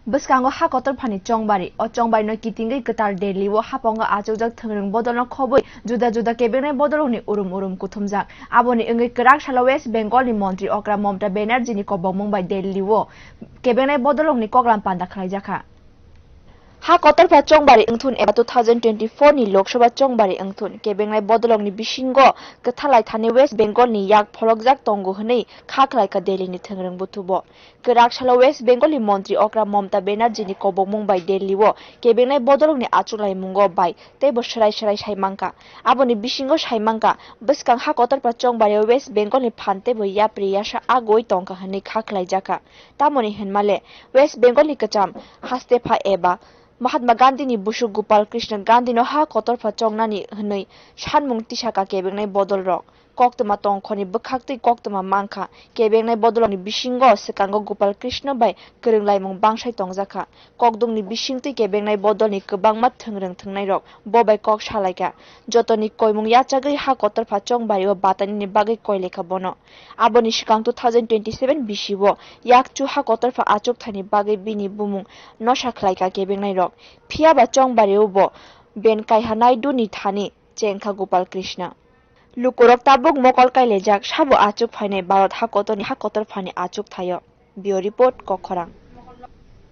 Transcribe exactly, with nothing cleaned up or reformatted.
Bwskango ha kotor phani chongbari. O chongbari no kitingwi kwtal Delhi o hapongo achukjak thwngrwng bodol no khobwi juda juda kebengnai bodolrokni urum urum kuthumjak. Aboni wngwi kwrak salo West Bengal ni montri okra Mamta Banerjee ni kobokmung bai Delhi o kebengnai bodolrokni koklam panda khlaijakha. Ha kotor pha chongbari wngthun eba two thousand twenty-four ni Lok Sabha chongbari wngthun kebengnai bodolrokni bisingo kwthalai thani West Bengal ni yak pholokjak tongo hwnwi kha khlaikha Delhi ni thwngrwng buthubo. Kwrak salo West Bengal ni montri okra Mamta Banerjee ni kobokmung bai Delhi o kebengnai bodolrokni achuklaimungo bai teibo swrai swrai sai mankha. Aboni bisingo sai mankha, bwskang ha kotor pha chongbari o West Bengal ni phan teibo yapri yasa agoi tongkha hwnwi kha khlaijakha. Tamoni hinmale West Bengal ni kwcham haste pha eba Mahatma Gandhi ni busuk Gopal Krishna Gandhi no ha kotor pha chongnani hwnwi sanmung tisaka kebengnai bodolrok. Koktwma tongkhorni bwkhaktwi koktwma mankha, kebengnai bodolrokni bisingo swkango Gopal Krishna bai kwrwnglaimung bangsai tongjakha. Kokdungni bisingtwi kebengnai bodolni kwbangma thwngrwng thwngnairok bo bai kok salaikha. Jotoni koimung yachagwi ha kotor pha chongbari o batanini bagwi koilekha bono. Aboni swkang two thousand twenty-seven bisi o yakchu ha kotor pha achukthani bagwi bini bumung nosa khlaikha kebengnairok. Phiya ba chongbari o bo Ben Kaiha Naidu ni thani chengkha Gopal Krishna. Lukurok tabuk mokol kailejak sabo achuk phainai Bharat ha kotorni ha kotor phani achuk thaio. Bureau Report, Kokkhorang.